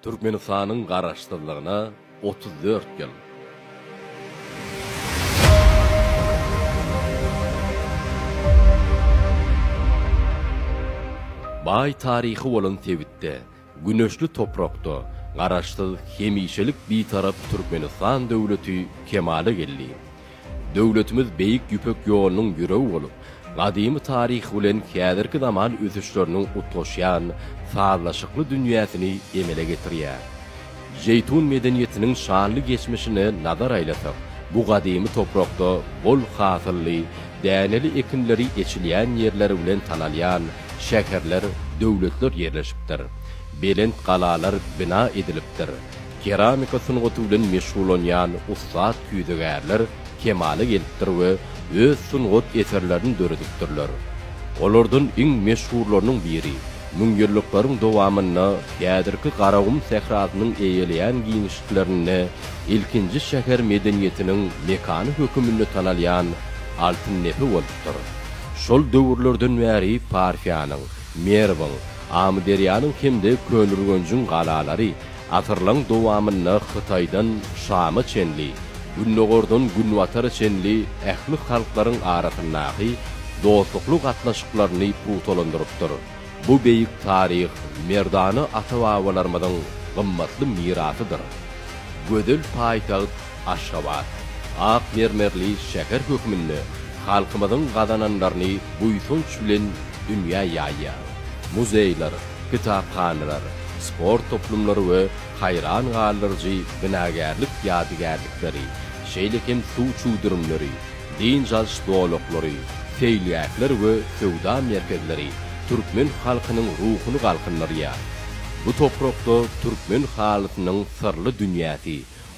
Türkmenistanyň Garaşsyzlygyna 34 ýyl. Baý taryhy bolan sebitde, güneşli toprakda Garaşsyz, hemişelik Bitarap Türkmenistan döwleti kemala geldi. Döwletimiz Beýik Ýüpek ýolunyň ýüregi bolup, gadymy taryh bilen häzirki zaman ösüşleriniň utgaşýan sazlaşykly dünýäsini emele getirýär. Jeýtun medeniýetiniň şanly geçmişine nazar aýlasak, bu gadymy toprakda bol hasylly, däneli ekinleri eçilýän ýerleri bilen tanalýan şäherler, döwletler ýerleşipdir. Belent galalar bina edilipdir. Keramika sungaty bilen meşgullanýan ussat küýzegärler kemala gelipdir we öz sungat eserlerini döredipdirler. Olardan iň meşhurlarynyň biri, müňýyllyklaryň dowamynda häzirki Garagum sährasynyň eýeleýän giňişliklerinde ilkinji şäher medeniýetiniň mekany höküminde tanalýan Altyndepe bolupdyr. Şol döwürlerden bäri Parfiýanyň, Merwiň, Amyderýanyň hem-de Köneürgenjiň galalary Asyrlaň dowamynda Hytaýdan Şama çenli, Gündogardan Günbatara çenli ähli halklaryň arasyndaky dostlukly gatnaşyklaryny pugtalandyrypdyr. Bu beýik taryh merdana ata-babalarymyzyň gymmatly mirasydyr. Gözel paýtagt Aşgabat ak mermerli şäher hökmünde halkymyzyň gazananlaryny buýsanç bilen dünýä ýaýýar. Muzeýler, kitaphanalar, sport toplumlary we haýran galdyryjy binagärlik ýadygärlikleri, şeýle hem suw çüwdürimleri, dynç alyş zolaklary, seýilgähler we söwda merkezleri türkmen halkynyň ruhuny galkyndyrýar. Bu toprakda türkmen halysynyň syrly dünýäsi,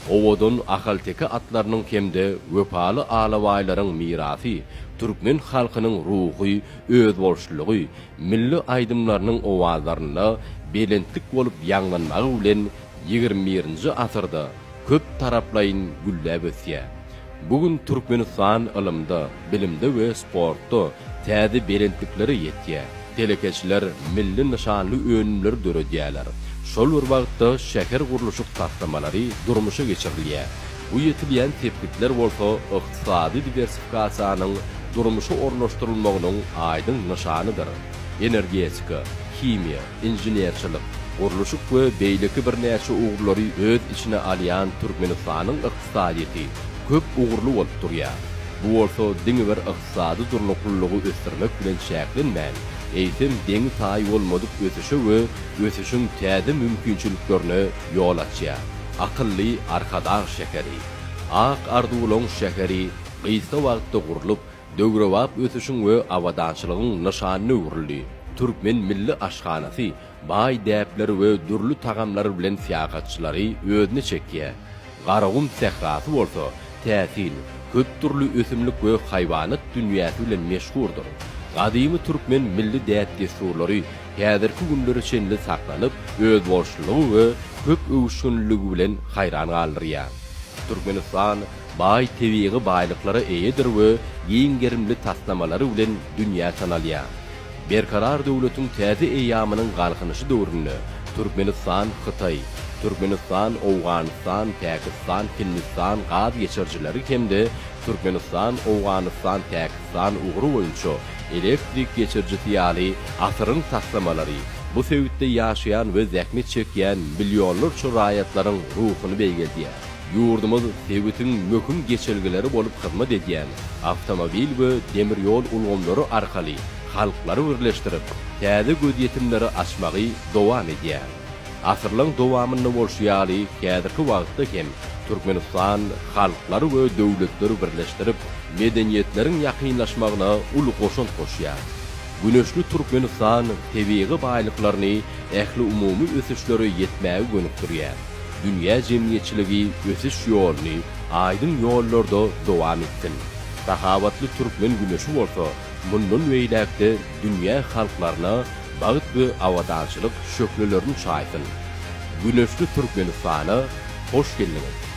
Owadan ahalteke atlarynyň hem-de wepaly alabaýlaryň mirasy, türkmen halkynyň ruhy özboluşlylygy milli aýdymlarynyň owazlarynda belentlik bolup ýaňlanmagy bilen ýigrimi birinji asyrda köp taraplaýyn gülläp ösýär. Bu gün Türkmenistan ylymda, bilimde we sportda täze belentliklere ýetýär. Telekeçiler milli nyşanly önümleri döredýärler. Şol bir wagtda şähergurluşyk taslamalary durmuşa geçirilýär. Bu ýetilýän sepgitler bolsa ykdysady diwersifikasiýanyň durmuşa ornaşdyrylmagynyň aýdyň nyşanydyr. Energetika, himiýa, inženerçilik, gurluşyk we beýleki birnäçe ugurlary öz içine alýan Türkmenistanyň ykdysadyýeti köp ugurly bolup durýar. Bu bolsa diňe bir ykdysady durnuklylygy ösdürmek bilen çäklenmän, eýsem deňi-taýy bolmadyk ösüşe we ösüşiň täze mümkinçiliklerine ýol açýar. Akylly Arkadag şäheri, ak arzuwlaň şäheri gysga wagtda gurlup, döwrebap ösüşiň we abadançylygyň nyşanyna öwrüldi. Türkmen milli aşhanasy baý däpleri we dürli tagamlary bilen syýahatçylary özüne çekýär. Garagum sährasy bolsa täsin, köp dürli ösümlik we haýwanat dünýäsi bilen meşhurdyr. Gadymy türkmen milli däp-dessurlary häzirki günlere çenli saklanyp, özboluşlylygy we köp öwüşginliligi bilen haýran galdyrýar. Türkmenistan baý tebigy baýlyklara eýedir we giň gerimli taslamalary bilen dünýä tanalýar. Berkarar döwletiň täze eýýamynyň Galkynyşy döwründe Türkmenistan, Hytaý, Türkmenistan, Owganystan, Päkistan, Hindistan gaz geçirijileri hem-de Türkmenistan, Owganystan, Päkistan ugry boýunça elektrik geçirijisi ýaly asyryň taslamalary bu sebitde ýaşaýan we zähmet çekýän millionlarça raýatlaryň ruhuny beýgeldýär. Ýurdumyz sebitiň möhüm geçelgeleri bolup hyzmat edýän awtomobil we demir ýol ulgamlary arkaly halklary birleşdirip, täze gözýetimleri açmagy dowam edýär. Asyrlaryň dowamynda bolşy ýaly, häzirki wagtda hem Türkmenistan halklary we döwletleri birleşdirip, medeniýetleriň ýakynlaşmagyna uly goşant goşýar. Güneşli Türkmenistan tebigy baýlyklaryny ähliumumy ösüşlere ýetmäge gönükdirýär. Dünýä jemgyýetçiligi ösüş ýoluny aýdyň ýollarda dowam etsin. Sahawatly türkmen güneşi bolsa mundan beýläk-de dünýä halklaryna bagt we abadançylyk şöhlelerini çaýsyn. Güneşli Türkmenistana hoş geldiňiz!